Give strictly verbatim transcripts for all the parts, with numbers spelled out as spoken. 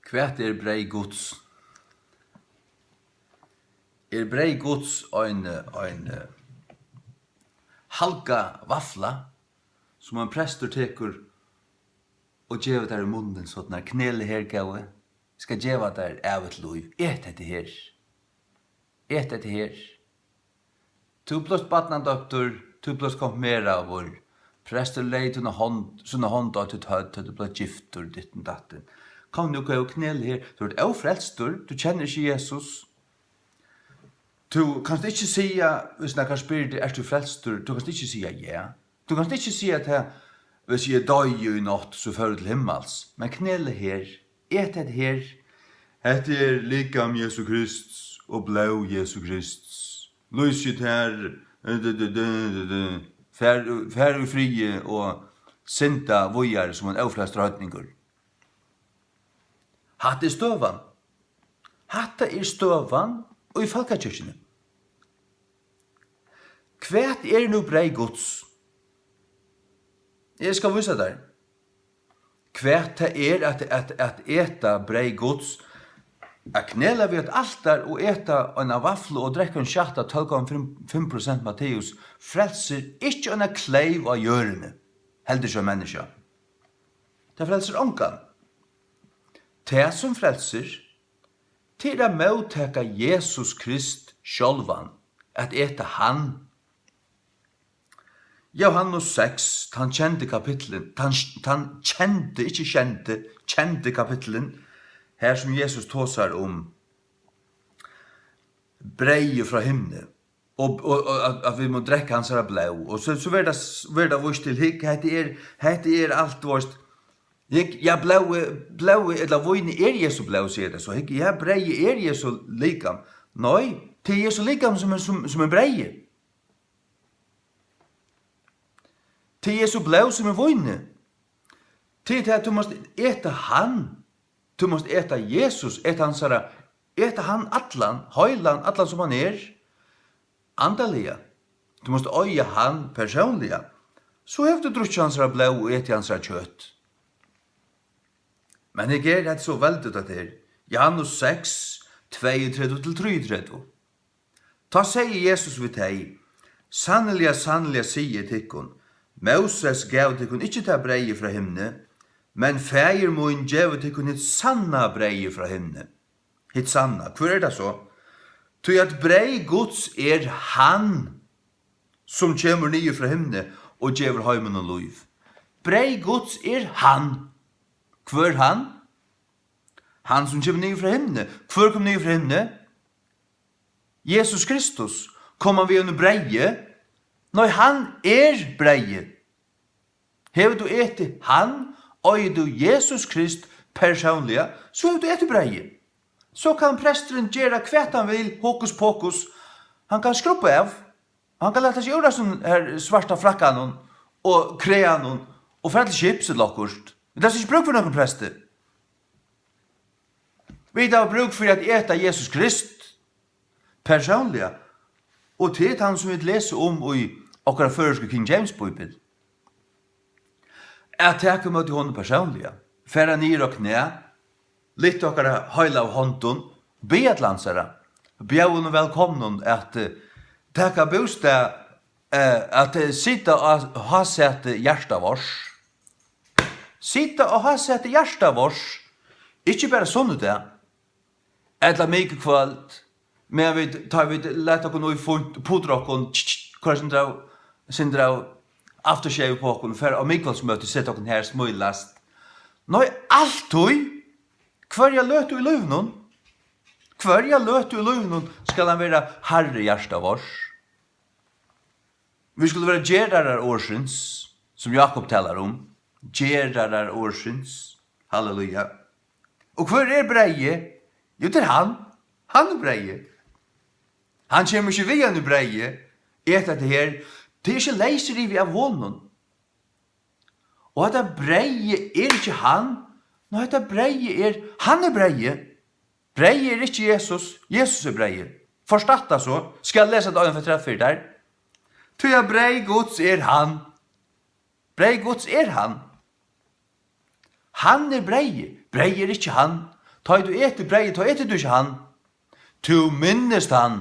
Hvat er breyð Guds? Er breyð Guds ein, ein, eh, halga vafla, sum ein prestur tekur og gevur tær í munnin, so at knelið her, góði, skal geva tær ævigt lív. Et hetta her. Et hetta her. Tú bleivst barnadoyptur, tú bleivst konfirmeraður. Prestur legði tína hond, sína hond á títt høvd, tá tú bleivst giftur, ditten datten. Kom nú, góði, knelið her. Tú ert ófrelstur, tú kennir ikki Jesus. Tú kanst ikki siga, hvis nakar spyr teg, ert tú frelstur? Tú kanst ikki siga ja. Tú kanst ikki siga tað, hvis eg doyði í nátt, so fór eg til himmals. Men knelið her, et hetta her. Hetta er likam Jesu Krists og blóð Jesu Krists. Lýsi tær, eh, du, du, du, du, du. Far, far í friði og synda víðari sum ein ófrelstur heidningur. Hatta er støðan. Hatta er støðan í fólkakirkjuni. Hvat er nú breyð Guds? Eg skal vísa tær. Hvat tað er at, at, at eta breyð Guds, at knela við eitt altar og eta eina vaflu og drekka ein shot av tólv komma fimm, fimm prosent Matteus, frelsir ikki eina kleyv á jørðini, heldur ikki ein menniskja. Tað frelsir ongan. Tað, sum frelsir, tað er at móttaka Jesus Krist sjálvan, at eta hann. Jóhannes seks, tann kendi kapitlin, tann, tann kendi, ikki skendi, kendi kapitlin, har sum Jesus tosar um breyðið frá himni, og, og, og at, at vit mugu drekka hansara blóð. Og so, so verður tað, verður tað víst til, hygg, hetta er, hetta er alt, tú veist, hygg, ja, blóðið, blóðið ella vínið er Jesu blóð, sigur tað so. Hygg, ja, breyðið er Jesu likam. Nei, tað er Jesu likam, sum er, sum, sum er breyðið. Tað er Jesu blóð, sum er vínið. Tað er tað, at tú mást eta hann. Tú mást eta Jesus, eta hansara, eta hann allan, heilan, allan sum hann er, andaliga. Tú mást eiga hann persónliga. So hevur tú drukkið hansara blóð og etið hansara kjøt. Men hygg her, hetta er so veldigt, at her. Jóhannes seks, tveyogtretivu til trýogtretivu. Tá segði Jesus við tey: Sanniliga, sanniliga, sigi eg tykkum, Móses gav tykkum ikki tað breyðið frá himni, men Faðir mín gevur tykkum hitt sanna breyðið frá himni. Hitt sanna, hvør er tað so? Tí at breyð Guds er hann, sum kemur niður frá himni og gevur heiminum lív. Breyð Guds er hann. Hvør hann? Hann, sum kemur niður frá himni. Hvør kom niður frá himni? Jesus Kristus. Kom hann við einum breyði? Nei, hann er breyðið. Hevur tú etið hann, eigur tú Jesus Krist persónliga, so hevur tú etið breyðið. So kann presturin gera hvat hann vil, hokus pokus. Hann kann skrubba av. Hann kann lata seg úr hasum her svarta frakkanum og kreanum og fara til skips ella okkurt. Vit hava ikki brúk fyri nøkrum presti. Vit hava brúk fyri at eta Jesus Krist persónliga, og tað er tann, sum vit lesa um í okkara føroysku King James Bíbel. At taka ímóti honum persónliga, fara niður á knæ, lyfta okkara heilagu hondum, biðja til hansara, bjóða honum vælkomnum at, eh, taka bústað, eh, at, eh, sita á hásæti hjarta vors. Sita á hásæti hjarta vors, ikki bara sunnudag, ella mikukvøld, meðan vit, tá vit lata okkum í fínt, pudra okkum, tsk, tsk, koyra eitt sindur av, sindur av aftershave upp á okkum, fara á mikukvøldsmøti, seta okkum har, smílast. Nei, altíð, hvørja løtu í lívinum, hvørja løtu í lívinum skal hann vera harri hjarta vors. Vit skulu vera gerarar orðsins, sum Jákup talar um. Gerarar orðsins. Halleluja. Og hvør er breyðið? Jú, tað er hann. Hann er breyðið. Hann kemur ikki við einum breyði. Et hetta her. Tað er ikki leysir yvir av honum. Og hetta breyðið er ikki hann. Nei, hetta breyðið er, hann er breyðið. Breyðið er ikki Jesus, Jesus er breyðið. Forstatt tað so, skal eg lesa tað ein, tvey, trý, fýra, tað. Tí at breyð Guds er hann. Breyð Guds er hann. Hann er breyðið. Breyðið er ikki hann. Tá ið tú etur breyðið, tá etur tú ikki hann. Tú minnist hann.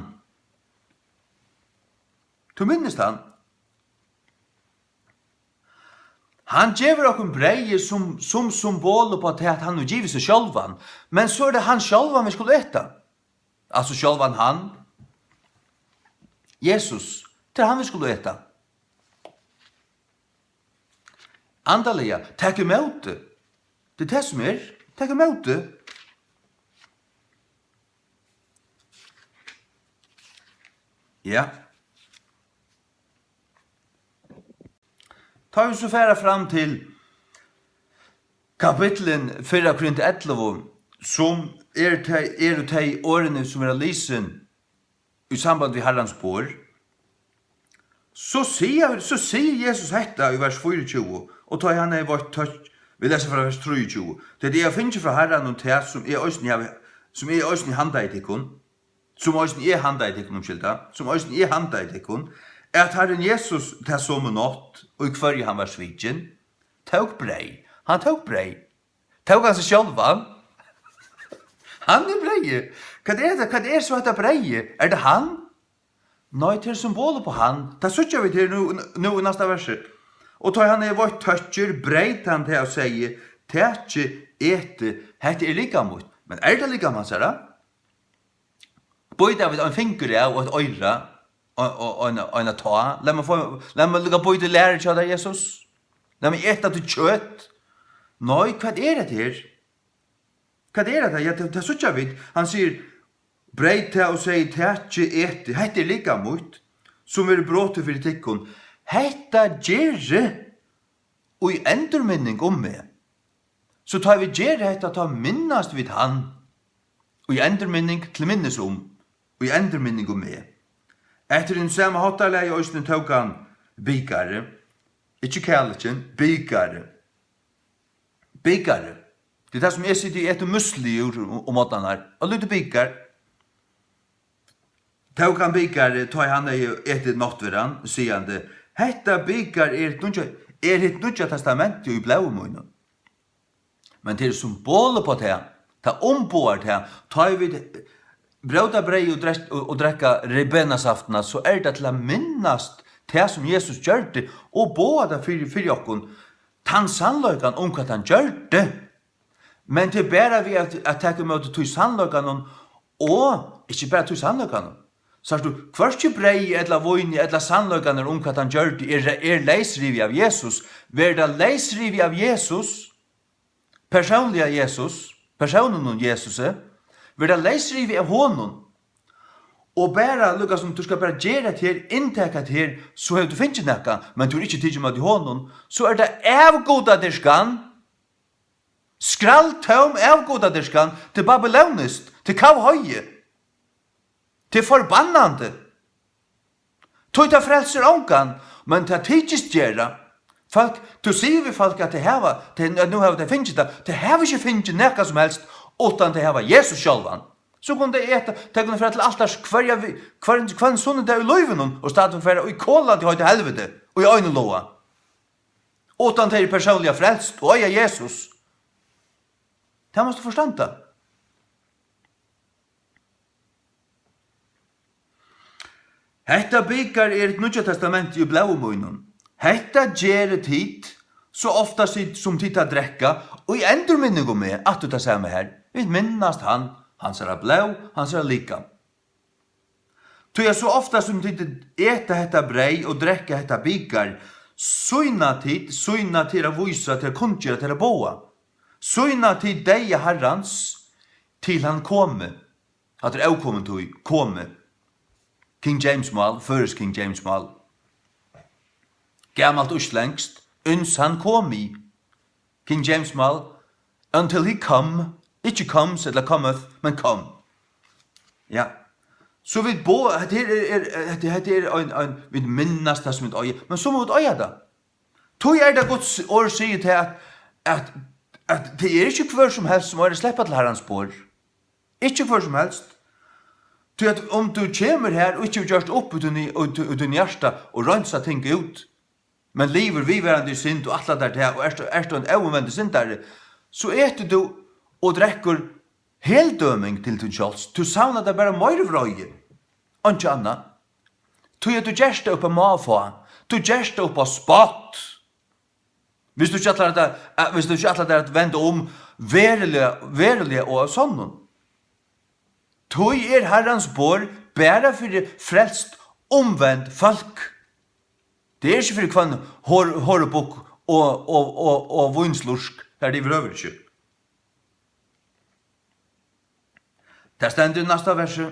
Tú minnist hann. Hann gevur okkum breyðið sum, sum symbol upp á tað, at hann hevur givið seg sjálvan. Men so er tað hann sjálvan, vit skulu eta. Altso sjálvan hann. Jesus, tað er hann, vit skulu eta. Andaliga, tak ímóti. Tað er tað, sum er. Tak ímóti. Ja. Tá vit so fara fram til kapitlin fyrra Korint ellivu, sum er tey, eru tey orðini, sum verða lisin í samband við Harrans borð, so sigur, so sigur Jesus hetta í vers fýraogtjúgu, og tá ið hann hevði veitt tøkk, vit lesa frá vers trýogtjúgu: "Tí at eg havi fingið frá Harranum tað, sum eg eisini havi, sum eg eisini handaði tykkum, sum eisini eg handaði tykkum, umskylda, sum eisini eg handaði tykkum, at Harrin Jesus ta somu nátt, í hvørji hann var svikin, tók breyð." Hann tók breyð. Tók hann seg sjálvan? Hann er breyðið. Hvat er tað? Hvat er so hetta breyðið? Er tað hann? Nei, tað er symbol upp á hann. Tað síggja vit her nú, nú í næsta versi. "Og tá hann hevði veitt tøkk, breyt hann tað og segði: Takið, etið, hetta er likam mítt." Men er tað likam hansara? Býta vit ein fingur av og eitt oyra og, og, og ein, ein tá? Lat meg fáa, lat meg líka býta í lærið hjá tær, Jesus. Lat meg eta títt kjøt. Nei, hvat er hetta her? Hvat er hetta? Ja, tað, tað síggja vit. Hann sigur, breyt tað og segði: "Takið, etið, hetta er likam mítt, sum verður brotið fyri tykkum. Hetta gerið í endurminning um meg." So tá vit gera hetta, tá minnast vit hann. Í endurminning, til minnis um. Í endurminning um meg. Eftir hinum sama háttarlagi eisini tók hann bikarið, ikki kalikin, bikarið. Bikarið. Tað er tað, sum eg siti og eti músli úr um, um morgnarnar. Eitt lítið bikar. Tók hann bikarið, tá ið hann hevði etið náttverðan, sigandi: "Hetta bikar er hitt nýggja, er hitt nýggja testamentið í blóði mínum." Men tað er symbol upp á tað, tað umboðar tað, tá ið vit bróta breyð og drek-, og, og drekka ribenasaftina, so er tað til at minnast tað, sum Jesus gjørdi, og boða tað fyri, fyri okkum, tann sannleikan um, hvat hann gjørdi. Men tað er bara við at, at taka ímóti tí sannleikanum, og ikki bara tí sannleikanum. Sært tú, hvørki breyð ella vín ella sannleikarnir um, hvat hann gjørdi, er, er leysrivið av Jesus. Verður tað leysrivið av Jesus, persónliga Jesus, persóninum Jesusi, verður tað leysrivið av honum. Og bara, líka sum tú skal bara gera hetta her, inntaka hetta her, so hevur tú fingið nakað, men tú hevur ikki tikið ímóti honum, so er tað avgudadyrkan, skraldtóm avgudadyrkan, tað er babylóniskt, tað er kavhoyði, tað er forbannandi. Tí tað frelsir ongan, men tað tykist gera. Fólk, tú sigur við fólk, at tey hava, tey, at nú hava tey fingið tað. Tey hava ikki fingið nakað sum helst, uttan tey hava Jesus sjálvan. So kunnu tey eta, tey kunnu fara til altars hvørja vi-, hvønn, hvønn sunnudag í lívinum og stadig fara í kolandi heita helviti í einum loga. Uttan tey eru persónliga frelst og eiga Jesus. Tað mást tú forstanda. Hetta bikar er hitt nýggja testamentið í blóði mínum. Hetta gerið tit, so ofta sit-, sum tit tað drekka, í endurminning um meg, aftur tað sama har. Vit minnast hann, hansara blóð, hansara likam. Tí at so ofta sum tit eta hetta breyð og drekka hetta bikar, sýna tit, sýna, til at vísa, til at kunngera, til at boða, sýna tit deyða Harrans, til hann komi. Hatta er ókomin tíð, komi. King James mál, føroyskt King James mál. Gamalt íslendskt, uns hann komi. King James mál, until he come, ikki comes ella cometh, men come. Ja. So vit bo-, hetta her er, er, hetta, hetta er ein, ein, vit minnast tað sum vit eiga, men so mugu vit eiga tað. Tí er tað Guds orð sigur tað at, at, at tað er ikki hvør sum helst sum eigur at sleppa til Harrans borð. Ikki hvør sum helst. Tí at um tú kemur har og ikki hevur gjørt upp í tíni, í tí, í tíni hjarta og reinsað ting út, men livir viðvarandi í synd og ætlar tær tað, og ert, ert tú ein óumvendur syndari, so etur tú og drekkur heldøming til tín sjálvs. Tú savnar tær bara meiri vreiði. Einki annað. Tí at tú gert tað upp á máfá. Tú gert tað upp á spott. Hvis tú ikki ætlar at, eh, hvis tú ikki ætlar tær at venda um veruliga, veruliga og av sonnum. Tí er Harrans borð bara fyri frelst, umvend fólk. Tað er ikki fyri hvønn hor-, horubukk og, og, og, og vínslurk, tað er tað yvirhøvur ikki. Tað stendur í næsta versi: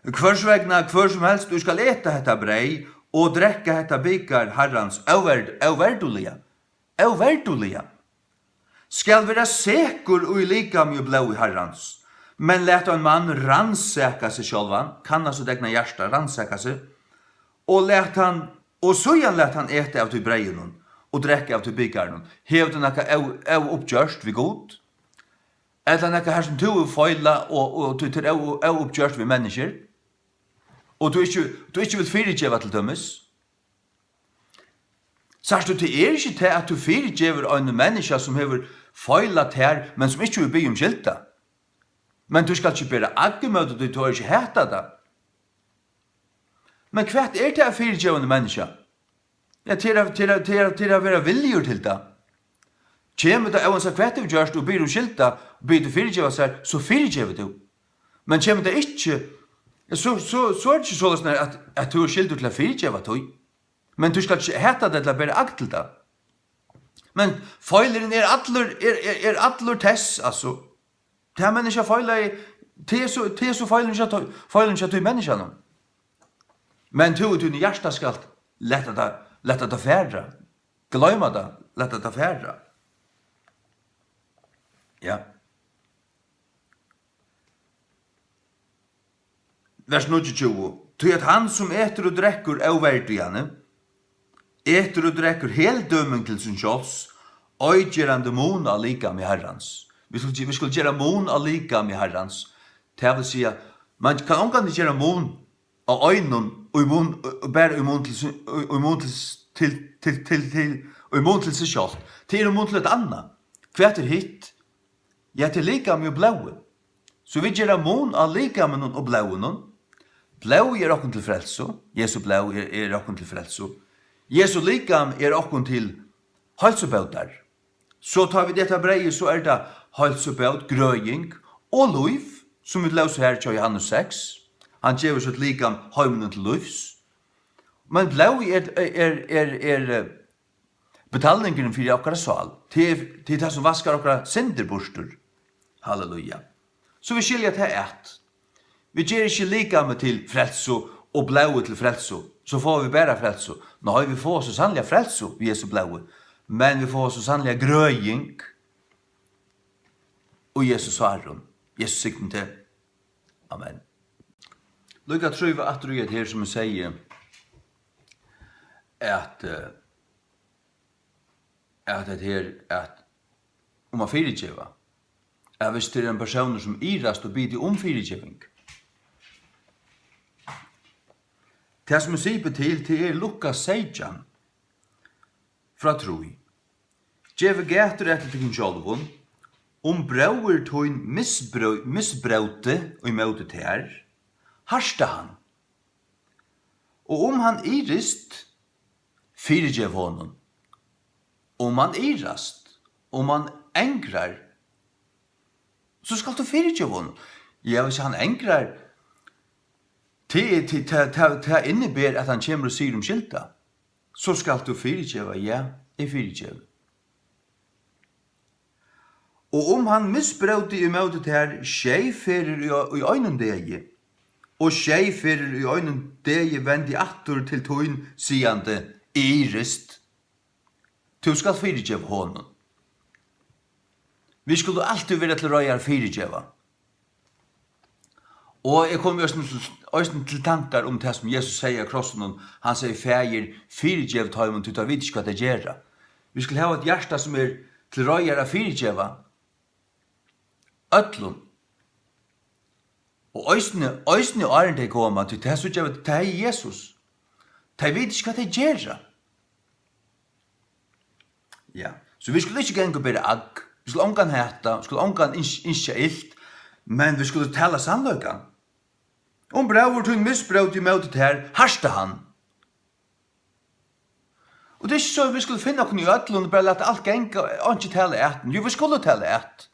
Hvørs vegna hvør sum helst, tú skal eta hetta breyð og drekka hetta bikar Harrans óverd-, óverduliga, óverduliga, skal vera sekur í likami og blóði Harrans. Men lat ein mann rannsaka seg sjálvan, kanna sítt egna hjarta, rannsaka seg, og lat hann, og síðan lat hann eta av tí breyðinum og drekka av tí bikarinum. Hevur tú nakað ó-, óuppgjørt við Gud? Ella nakað har sum tú hevur feilað og, og tú, tú er ó-, óuppgjørt við menniskjur? Og tú ikki, tú ikki vil fyrigeva til dømis? Sært tú, tað er ikki tað, at tú fyrigevur einum menniskja, sum hevur feilað tær, men sum ikki vil biðja um skylda. Men tú skalt ikki bera agg ímóti tí, tú hevur ikki hatað tað. Men hvat er tað at fyrigeva einum menniskja? Ja, til at, til at, til at, til at vera viljugur til tað. Kemur tað, óansæð hvat tú hevur gjørt, og biður um skylda, og biður tú fyrigeva sær, so fyrigevur tú. Men kemur tað ikki, ja, so, so, so er tað ikki soleiðis, at, at tú er skyldur til at fyrigeva tí. Men tú skalt ikki hata tað ella bera agg til tað. Men feilurin er allur, er, er, er allur tess, altso. Tað menniskja feilaði, tað er so, tað er so feilurin hjá tí, feilurin hjá tí menniskjanum. Men tú í tínum hjarta skalt lata tað, lata tað fara. Gloyma tað, lata tað fara. Ja. Vers níggjuogtjúgu: Tí at hann, sum etur og drekkur óverdiga, etur og drekkur heldøming til sín sjálvs, ei gerandi mun á likami Harrans. Vit skulu, vit skulu gera mun á likami Harrans. Tað vil siga, mann kann ongantíð gera mun á einum, í mun, bara í mun til, í, í mun til, til, til, til, til, í mun til seg sjálvt. Tað er í mun til eitt annað. Hvat er hitt? Ja, tað er likami og blóði. So vit gera mun á likaminum og blóðinum. Blóðið er okkum til frelsu. Jesu blóð er, er okkum til frelsu. Jesu likam er okkum til heilsubótar. So tá vit eta breyðið, so er tað heilsubót, grøðing og lív, sum vit lósu her hjá Johannes seks. Hann gevur sítt likam heiminum til lívs. Men blóðið er, er, er, er, eh, betalningurin fyri okkara sál. Tað er, tað er tað, sum vaskar okkara syndir burtur. Halleluja. So vit skilja tað at vit gera ikki likamið til frelsu og blóðið til frelsu, so fáa vit bara frelsu. Nei, vit fáa so sanniliga frelsu við Jesu blóði, men vit fáa so sanniliga grøðing í Jesu sárum. Jesus signi teg. Amen. Líka trúgvi eg aftur í hetta her, sum eg segði, at, eh, at hetta her, at um at fyrigeva, at viss tað er ein persónur, sum irast og biður um fyrigeving, tað, sum eg sipi til, tað er Lukas seytjan, frá trý: Gevið gætur eftir tykkum sjálvum, um bróðir tín misbró-, misbróti ímóti tær, harta hann. Og um hann irist, fyrigev honum. Um hann irast, um hann angrar, so skalt tú fyrigeva honum. Ja, hvis hann angrar, tað, tað, tað, tað, tað inniber, at hann kemur og sigur umskylda, so skalt tú fyrigeva, ja, eg fyrigevi. Og um hann misbróti ímóti tær sjey ferðir í, í einum degi, og sjey ferðir í einum degi vendi aftur til tín, sigandi: Eg irist, tú skalt fyrigeva honum. Vit skulu altíð vera til reiðar at fyrigeva. Og eg kom eisini, eisini til tankar um tað, sum Jesus segði á krossinum. Hann segði: Faðir, fyrigev teimum, tí teir vita ikki, hvat teir gera. Vit skulu hava eitt hjarta, sum er til reiðar at fyrigeva øllum. Og eisini, eisini áðrenn tey koma, tí tað síggja vit, tað er Jesus. Tey vita ikki, hvat tey gera. Ja. So vit skulu ikki ganga og bera agg. Vit skulu ongan hata, vit skulu ongan yns-, ynskja ilt. Men vit skulu tala sannleikan. Um bróður tín misbróti ímóti tær, harta hann. Og tað er ikki so, at vit skulu finna okkum í øllum og bara lata alt ganga, og einki tala at. Jú, vit skulu tala at.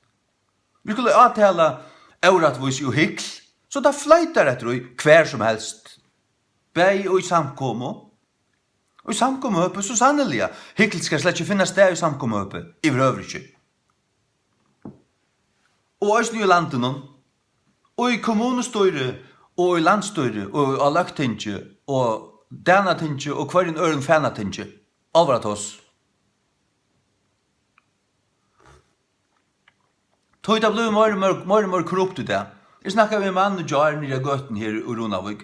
Vit skulu átala órættvísi og hykl, so tað floytar eftir í hvar sum helst. Bæði í samkomu, í samkomuhøpi, so sanniliga. Hykl skal slett ikki finna stað í samkomuhøpi, yvirhøvur ikki. Og eisini í landinum, og í kommunustýri, og í landsstýri, og á løgtingi, og danatingi, og hvørjum øðrum fanatingi. Álvaratos. Tí tað blívur meira og meira, meira og meira korrupt í dag. Eg snakkaði við ein mann í gjár niðri á gøtuni her í Runavík.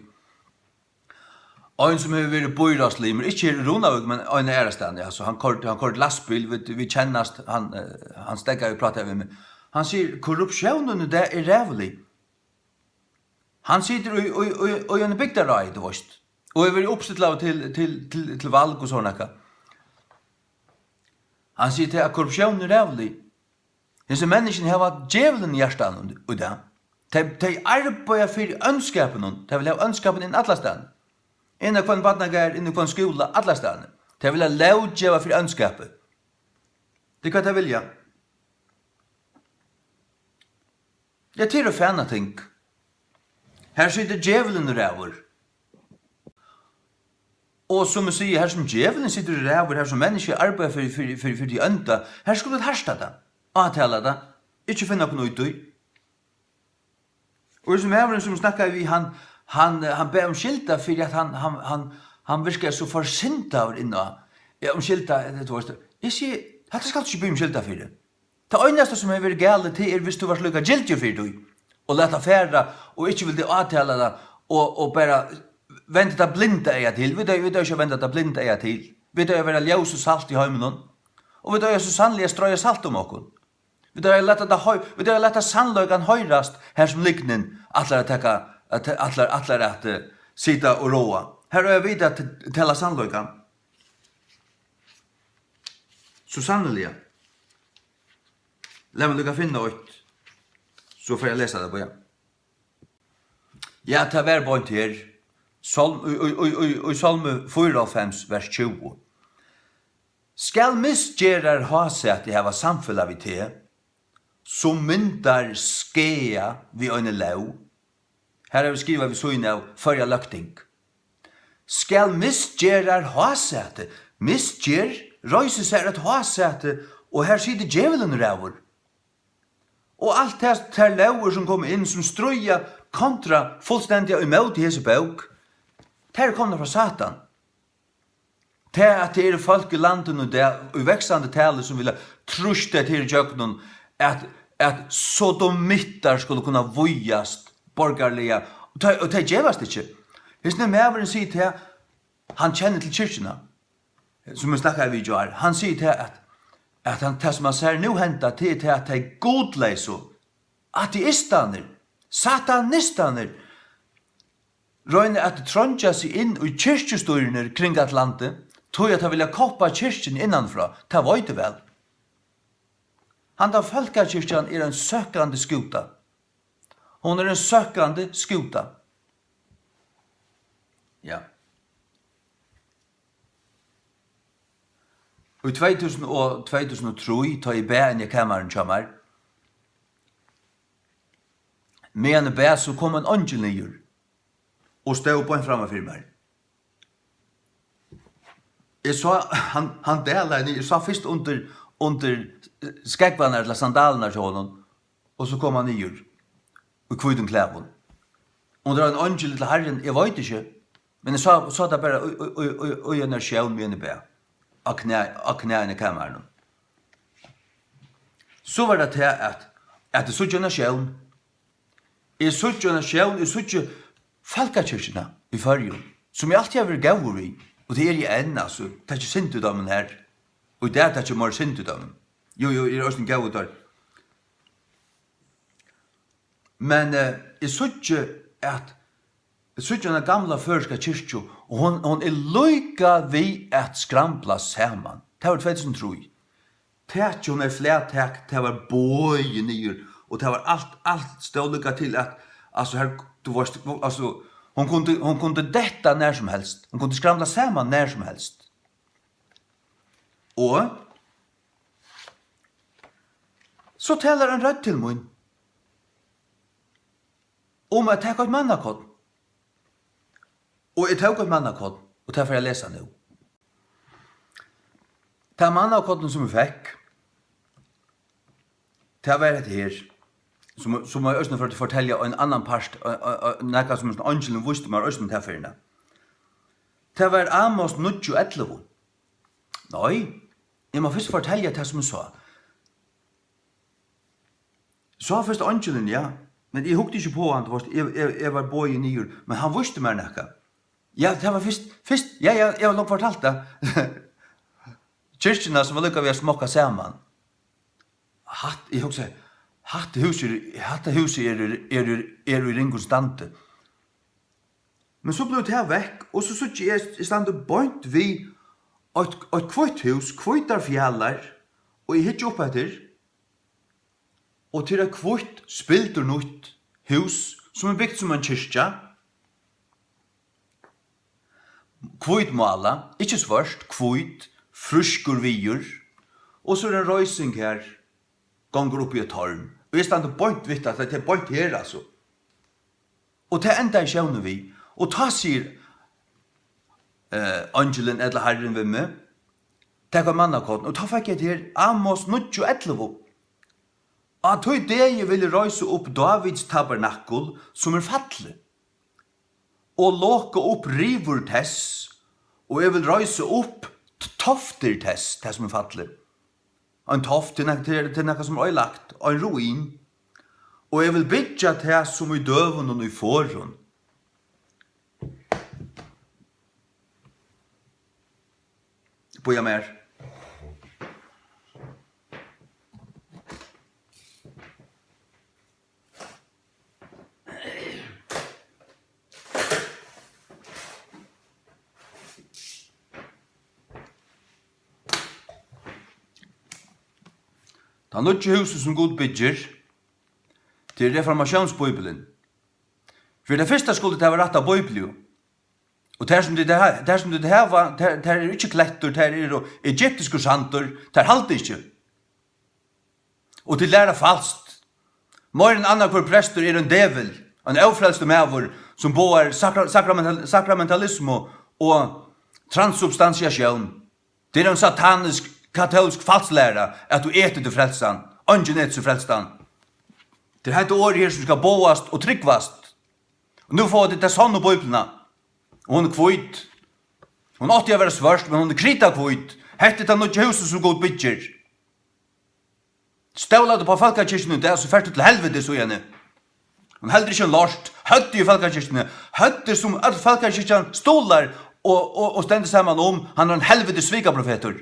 Ein, sum hevur verið býráðslimur, ikki her í Runavík, men ein aðrastaðni. Altso, hann koyrdi, hann koyrdi lastbil, vit, vit kennast, hann, eh, hann steðgaði og prátaði við meg. Hann sigur, korruptiónin í dag er ræðulig. Hann situr í, í, í, í eini bygdaráði, tú veist, og hevur verið uppstillaður til, til, til, til val og sovorðið nakað. Hann sigur, tað, at korruptiónin er ræðulig. Hesi menniskjuni hava djevulin í hjartanum í dag. Tey, tey arbeiða fyri óndskapinum, tey vilja hava óndskapin inn allastaðni. Inn á hvønn barnagarð, inn í hvønn skúla, allastaðni. Tey vilja lóggeva fyri óndskapi. Tað er hvat tey vilja. Ja, tað eru fanating. Har situr djevulin og ræður. Og sum eg sigi, har sum djevulin situr og ræður, har sum menniskju arbeiða fyri, fyri, fyri, fyri tí ónda, har skulu vit harta tað, átala tað, ikki finna okkum í tí. Og hesin maðurin, sum snakkaði við, hann, hann, hann bað umskylda fyri, at hann, hann, hann, hann virkaði so forsyndaður inn á, ja, umskylda, tú veist, eg sigi, hatta skalt tú ikki biðja umskylda fyri. Tað einasta, sum hevur verið galið, tað er, viss tú vart líka gildur fyri tí, og læt tað fara, og ikki vildi átala tað, og, og bara vendi tað blinda eyga til. Vit eiga, vit eiga ikki at venda tað blinda eyga til. Vit eiga at vera ljós og salt í heiminum, og vit eiga so sanniliga at stroya salt um okkum. Vit eiga at lata tað hoy-, vit eiga at lata sannleikan hoyrast, har sum lygnin ætlar at taka, at, ætlar, ætlar at, eh, sita og ráða. Har eiga vit at t-, tala sannleikan. So sanniliga. Lat meg líka finna eitt, so fari eg at lesa tað, bíða. Ja, tað var beint her. Sálm-, í, í, í, í, í Sálmi fýraoghálvfems, vers tjúgu. Skal misgerðarhásæti hava samfelag við teg, sum myndar skaða við eini lóg? Har havi eg skrivað við síðuna av Føroya løgting. Skal misgerðarhásæti, misgerð reisir sær eitt hásæti, og har situr djevulin ræður. Og alt tað, tær lógir, sum koma inn, sum stríða kontra fullstendiga ímóti hesi bók, tær eru komnar frá Satan. Tað, at tað eru fólk í landinum í dag, í vaksandi tali, sum vilja trýsta tað her ígjøgnum, at, at sodomittar skulu kunna vígjast borgarliga, og tað, og tað gevast ikki. Hesin maðurin sigur tað, hann kennir til kirkjuna, sum eg snakkaði við í gjár. Hann sigur tað, at, at hann, tað, sum hann sær nú henda, tað er tað, at tey gudleysu, ateistarnir, satanistarnir, royna at treingja seg inn í kirkjustýrini kring alt landið, tí at teir vilja koppa kirkjuni innanfrá, tað veit eg væl. Handan fólkakirkjan er ein søkkandi skúta. Hon er ein søkkandi skúta. Ja. Í tvey túsund og, tvey túsund og trý, tá eg bað inni í kamarinum hjá mær, meðan eg bað, so kom ein eingil niður og stóð beint framman fyri mær. Eg sá, hann, hann dalaði niður, eg sá fyrst undir, undir, eh, skógvarnar ella sandalirnar hjá honum, og so kom hann niður í hvítum klæðum. Um tað var ein eingil ella Harrin, eg veit ikki, men eg sá, sá tað bara í, í, í, í, í eini sjón, meðan eg bað, á knæ, á knæ inni í kamarinum. So var tað tað, at, at eg síggi eina sjón. Eg síggi eina sjón, eg síggi fólkakirkjuna í Føroyum, sum eg altíð havi verið góður við, og tað eri eg enn, altso, taki ikki synd í teimum her, og í dag taki eg meira synd í teimum. Jú, jú, eg eri eisini góður teir. Men, eh, eg síggi, at, eg síggi eina gamla føroyska kirkju, og hon, hon er líka við at skrambla saman. Tað var tvey túsund og trý. Takið, hon er flat tak, tað var boðið niður, Og tað var alt, alt stóð líka til at, altso, her, tú veitst, altso, hon kundi, hon kundi detta nær sum helst. Hon kundi skramla saman nær sum helst. Og so talar ein rødd til mín um at taka eitt mannakorn. Og eg tók eitt mannakorn, og tað fari eg at lesa nú. Tað mannakornið, sum eg fekk, tað var hetta her, sum, sum eg eisini fór at fortelja ein annan part, og, og, og nakað, sum eingilin vísti mær eisini ta ferðina. Tað var Amos níggju ellivu. Nei, eg má fyrst fortelja tað, sum eg sá. Sá fyrst eingilin, ja, men eg hugdi ikki uppá hann, tú veitst, eg, eg, eg var boðin niður, men hann vísti mær nakað. Ja, tað var fyrst, fyrst, ja, ja, eg havi longu fortalt tað. Kirkjuna, sum var líka við at smokka saman. Hatt, eg hugsaði, hatta húsið er, hatta húsið er, er, er, er í ringum standi. Men so bleiv tað vekk, og so síggi eg, eg standi beint við eitt, eitt hvítt hús, hvítar fjalar, og eg hyggi upp eftir, og tað er eitt hvítt, spildurnýtt hús, sum er bygt sum ein kirkja. Hvítumálað, ikki svørt, hvít, frískur viður. Og so er ein reising her, gongur upp í eitt torn. Og eg standi beint við tað, tað er beint her, altso. Og tað endaði sjónin við. Og tá sigur, eh, eingilin ella Harrin við meg, "Tak eitt mannakorn." Og tá fekk eg hetta her, Amos níggju ellivu. "Á tí degi vil eg reisa upp Dávids tabernakul, sum er fallið, og loka upp rivur tess, og eg vil reisa upp t-, toftir tess," tað sum er fallið. Ein toft, tað er nak-, tað er, tað er nakað sum er oyðilagt, ein ruin. "Og eg vil byggja tað sum í døgunum í forðum." Bíða mær. Tað nýggja húsið, sum Gud byggir, tað er reformatiónsbíblian. Fyri tað fyrsta skuldi tað vera rætta bíbliu. Og tær sum tit ha-, tær sum tit hava, tær, tær eru ikki klettur, tær eru egyptiskur sandur, tær halda ikki. Og tit læra falskt. Meir enn annar hvør prestur er ein djevul, ein ófrelstur maður, sum boðar sakra-, sakramenta-, sakramentalismu og transubstantiatión. Tað er ein satanisk, katólsk falsklæra, at tú etur til frelsan. Eingin etur seg frelstan. Tað er hetta orðið her, sum skal boðast og trúgvast. Og nú fáa tit ta sonnu Bíbliuna. Og hon er hvít. Hon átti at vera svørt, men hon er kritahvít. Hetta er tað nýggja húsið, sum Gud byggir. Stólar tú upp á fólkakirkjuna í dag, so fert tú til helviti, síðani. Hon heldur ikki ein lort. Høvdið í fólkakirkjuni, høvdið sum øll fólkakirkjan stuðlar og, og, og stendur saman um, hann er ein helvitis svikaprofetur.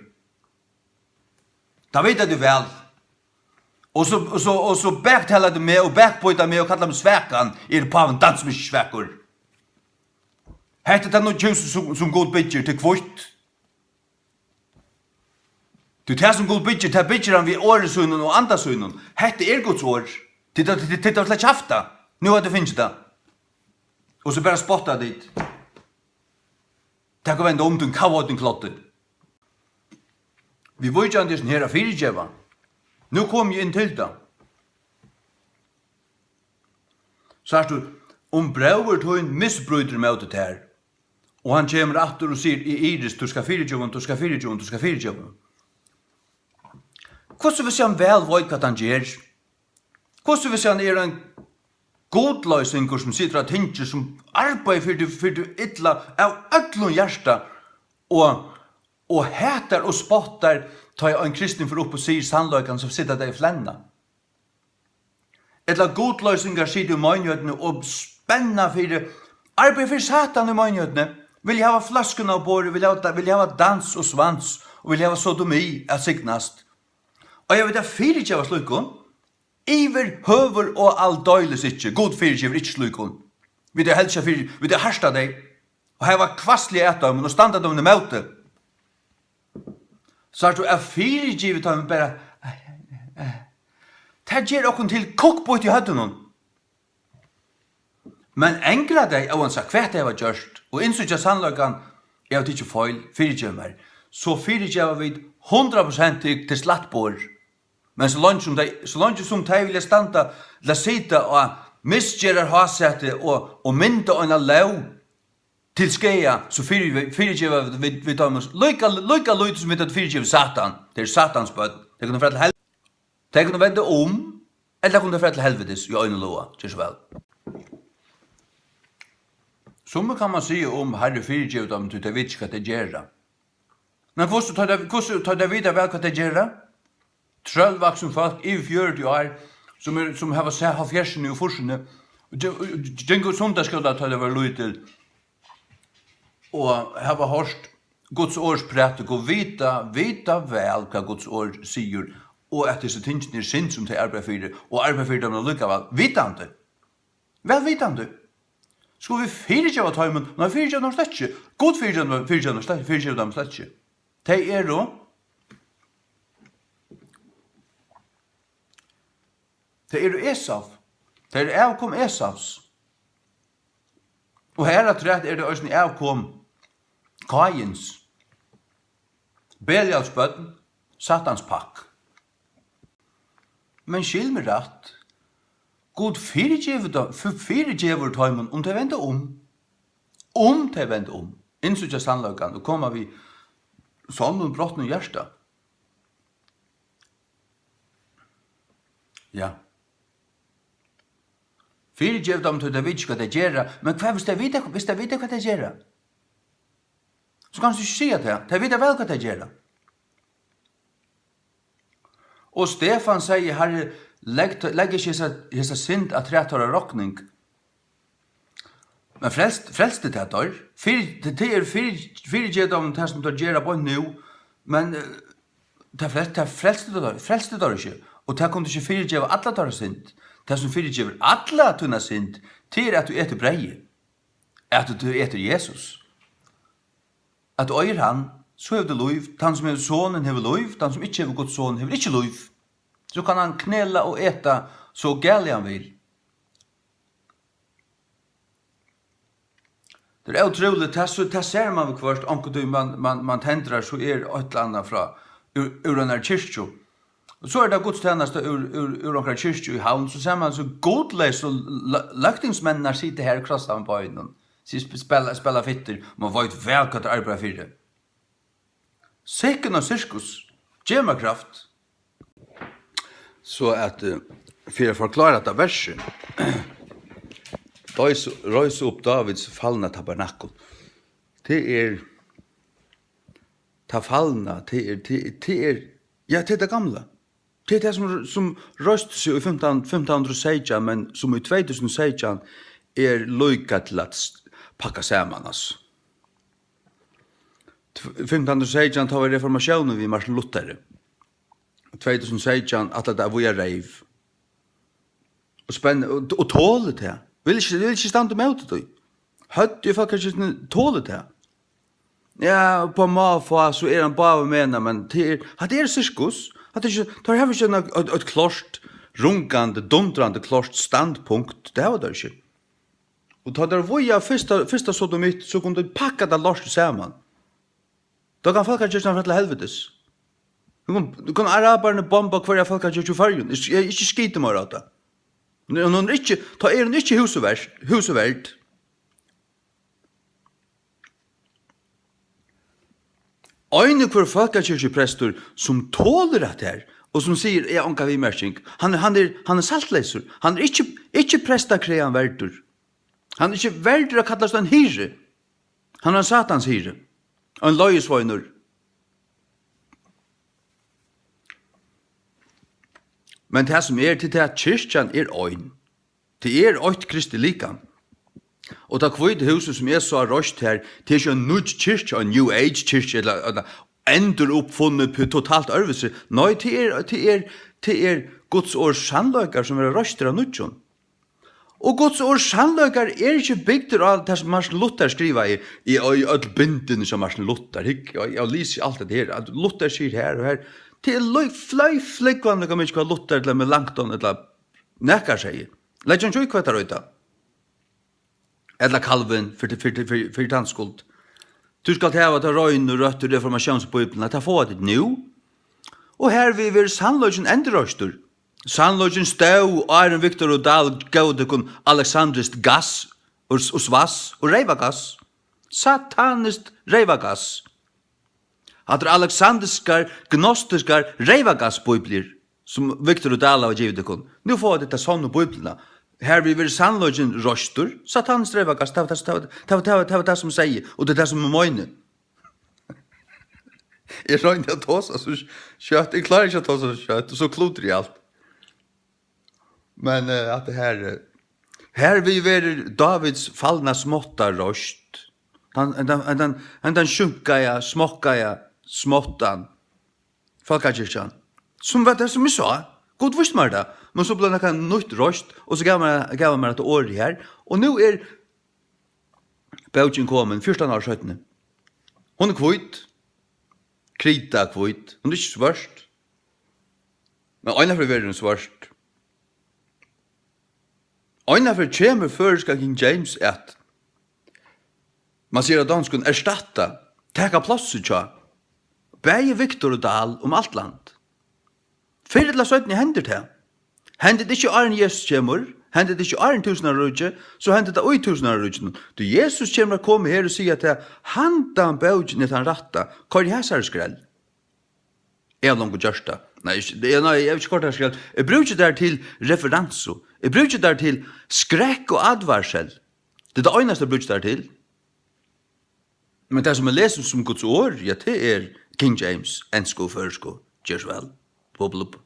Tað vita tit væl. Og so, og so, og so baktala tit meg og bakbýta meg og kalla meg svakan. Er pávin dans meg ikki svakur? Hetta er tað nýggja húsið, sum, sum Gud byggir, til hvítt. Tí tað, sum Gud byggir, tað byggir hann við orði sínum og anda sínum. Hetta er Guds orð. Tit, tit, tit, tit hava slett ikki havt tað. Nú hava tit fingið tað. Og so bara spotta tit. Takk og venda um, tín kavveitin kloddi. Viðvíkjandi er her at fyrigeva. Nú komi eg inn til tað. Sært tú, um bróðir tín misbrýtur móti tær, og hann kemur aftur og sigur, "Eg ivist, tú skal fyrigeva honum, tú skal fyrigeva honum, tú skal fyrigeva honum." Hvussu, hvis hann væl veit, hvat hann ger? Hvussu, hvis hann er ein gudloysingur, sum situr á tingi, sum arbeiðir fyri teg, fyri teg illa av øllum hjarta, og, og hatar og spottar, tá ið ein kristin fer upp og sigur sannleikan, so sita tey og flenna? Ella gudloysingar sita í meinigheitini og spenna fyri, arbeiða fyri Satan í meinigheitini, vilja hava fløskuna á borðið, vilja hava, vilja hava dans og svans, og vilja hava sodomi at signast. Og eg veit at fyrigeva slíkum, yvirhøvur og aldeilis ikki. Gud fyrigevur ikki slíkum. Vit eru helst fyri, vit eru hart at tey. Og hava hvassliga at teimum og standa teimum ímóti. Sært tú, at fyrigeva teimum bara, eh, eh, eh. Tað ger okkum til kukkbýtt í høvdinum. Men angra tey, óansæð hvat tey hava gjørt, og innsíggja sannleikan, eg havi tikið feil, fyrigev mær, so fyrigeva vit hundrað prosent til, til slætt borð. Men so leingi sum tey, so leingi sum tey vilja standa, ella sita á misgerðarhásæti og, og mynda eina lóg til skaða, so fyri, fyrigeva vit, vit, vit teimum líka, líka lítið sum vit hava fyrigivið Satan. Tey eru Satans børn. Tey kunnu fara til hel-, tey kunnu venda um, ella kunnu tey fara til helvitis í einum loga. Ger so væl. Summi kann man siga um, Harri, fyrigev teimum, tí tey vita ikki, hvat tey gera. Men hvussu tá tey, hvussu tá tey vita væl, hvat tey gera? Trøllvaksin fólk yvir fjøruti ár, sum er, sum hava sæð hálvfjerðsini og fýrsini, og ge-, og gingu í sunnudagsskúla, tá tey vóru lítil, og hava hoyrt Guds orðs prædik og vita, vita væl, hvat Guds orð sigur, og at hesi tingini eru synd, sum tey arbeiða fyri, og arbeiða fyri teimum allíkavæl, vitandi. Væl vitandi. Skulu vit fyrigeva teimum? Nei, fyrigeva teimum slett ikki. Gud fyrigeva, fyrigeva teimum slett, fyrigeva teimum slett ikki. Tey eru, tey eru Esau. Tey eru avkom Esavs. Og harafturat eru tey eisini avkom Káins. Belials børn, Satans pakk. Men skil meg rætt, Gud fyrigevur tei-, fyr-, fyrigevur teimum, um tey venda um. Um tey venda um, innsíggja sannleikan og koma við sonnum brotnum hjarta. Ja. Fyrigev teimum, tí tey vita ikki, hvat tey gera. Men hvat, hvis tey vita, hvis tey vita, hvat tey gera? So kanst tú ikki siga tað. Tey vita væl, hvat tey gera. Og Stefan segði, Harri, legg, legg ikki hesa, hesa synd afturat teirra rokning. Men frelst, frelsti tað teir? Fyri, tað, tað er fyri, fyrigev teimum tað, sum teir gera beint nú. Men, eh, tað frelst, tað frelsti tað teir, frelsti teir ikki. Og tað kundi ikki fyrigeva alla teirra synd. Tað, sum fyrigevur alla tína synd, tað er, at tú etur breyðið. At tú, tú etur Jesus. At tú eigur hann, so hevur tú lív. Tann sum hevur Sonin hevur lív, tann sum ikki hevur Guds Son hevur ikki lív. So kann hann knela og eta so galið hann vil. Tað er ótrúligt, tað, so, tað sær mann viðhvørt, onkuntíð mann, mann, mann tendrar, so er eitt ella annað frá, úr, úr einari kirkju. Og so er tað gudstænasta úr, úr, úr onkrari kirkju í Havn, so sær mann so gudleysu lø-, løgtingsmenninar sita har og krossa um beinini, sp-, spæla, spæla fittur, mann veit væl, hvat teir arbeiða fyri. Sikken eitt sirkus, gev mær kraft. So at, eh, fyri at forklára hetta versið, reis, reis upp Dávids falna tabernakul. Tað er, tað falna, tað er, tað, tað er, ja, tað er tað gamla. Tað er tað, sum, sum reisti seg í fimtan, fimtan hundrað og seytjan, men sum í tvey túsund og seytjan er líka til at s-, pakka saman, altso. Tv-, fimtan hundrað og seytjan, tá var reformatiónin við Martin Luther. Tvey túsund og seytjan, alt tað víða reyv. Og spenn-, og, og tolir tað. Vil ikki, vil ikki standa ímóti tí. Høvdið í fólkakirkjuni tolir tað. Ja, upp á má fá, so er hann báður menar, men tað er, hatta er sirkus. Hatta er ikki, teir hava ikki eina, eitt, eitt klárt, rungandi, dundrandi klárt standpunkt. Tað hava teir ikki. Og tá teir víga fyrsta, fyrsta sodomitt, so kunnu teir pakka tað lortið saman. Tá kann fólkakirkjan fara til helvitis. Nú kunnu, nú kunnu arabararnir bomba hvørja fólkakirkju í Føroyum. Ikki, ikki skita meira á tað. Hon er, hon er ikki, tá er hon ikki húsverd, húsverd. Ein og hvør fólkakirkjuprestur sum tolir hatta her, og sum sigur, "Eg havi onga viðmerking", hann er, hann er, hann er saltleysur. Hann er ikki, ikki prestakræðan verdur. Hann er ikki verdur at kallast ein hirði. Hann er ein Satans hirði. Ein leiðisveinur. Men tað sum er, til tað at kirkjan er ein. Tað er eitt Kristi likam. Og tað hvíta húsið, sum eg sá reist her, tað er ikki ein nýggj kirkja, ein New Age kirkja, ella, ella enduruppfunnið p-, totalt øðrvísi. Nei, tað er, tað er, tað er Guds orðs sannleikar, sum verða reistir av nýggjum. Og Guds orðs sannleikar er ikki bygdir á tað, sum Martin Luther skrivaði í, í øll bindini, sum Martin Luther, hygg, eg, eg lesi alt hetta her, at Luther sigur her og her, Tað er løg, fløy flúgvandi, kann man ikki hvat Luther ella Melanchthon ella nakar segði. Legg hann ikki í hvat teir røyta. Ella Calvin, fyri, fyri, fyri, fyri tann skuld. Tú skalt hava ta reinu, røttu reformatiónsbíbliuna, tað fáa tit nú. Og hervið verður sannleikin endurreistur. Sannleikin stóð, áðrenn Victor og Dahl góvu tykkum aleksandriskt gass og, og svass og reyvagass. Sataniskt reyvagass. Hatta er aleksandriskar, gnostiskar reyvagassbíbliur, sum Victor og Dahl hava givið tykkum. Nú fáa tit ta sonnu bíbliuna. Hervið verður sannleikin reistur. Sataniskt reyvagass, tað var tað, tað var, tað var, tað var, tað var tað, sum segði, og tað er tað, sum eg meini. Eg royni at tosa so skjótt, eg klári ikki at tosa so skjótt, og so klúdri eg alt. Men, eh, at tað her, eh, hervið verður Dávids falna smátta reist. Hann, hann, hann, hann, hann sjúnkaða, smokkaða smáttan. Fólkakirkjan. Sum var tað, sum eg sá. Gud vísti mær tað. Men so bleiv nakað nýtt reist, og so gav mær, gav hann mær hetta orðið her. Og nú er bókin komin, fjúrtan ár seinni. Hon er hvít. Krita hvít. Hon er ikki svørt. Men einaferð verður hon svørt. Einaferð kemur føroyska King James at, man sigur á donskum, erstatta, taka plássið hjá bæði Victor og Dahl um alt land. Fyrr ella seinni hendir tað. Hendir tað ikki áðrenn Jesus kemur, hendir tað ikki áðrenn túsundáraríkið, so hendir tað í túsundáraríkinum. Tí Jesus kemur at koma her og siga tað, handan bókin er tann rætta, koyr í hasari skrell. Eg havi longu gjørt tað. Nei, ikki, eg, nei, eg havi ikki koyrt tað skrell. Eg brúki tær til referansu. Eg brúki tær til skrekk og advarsel. Tað er tað einasta, eg brúki tær til. Men tað, sum eg lesi sum Guds orð, ja, tað er King James, ensku og føroysku. Ger so væl. Bublup.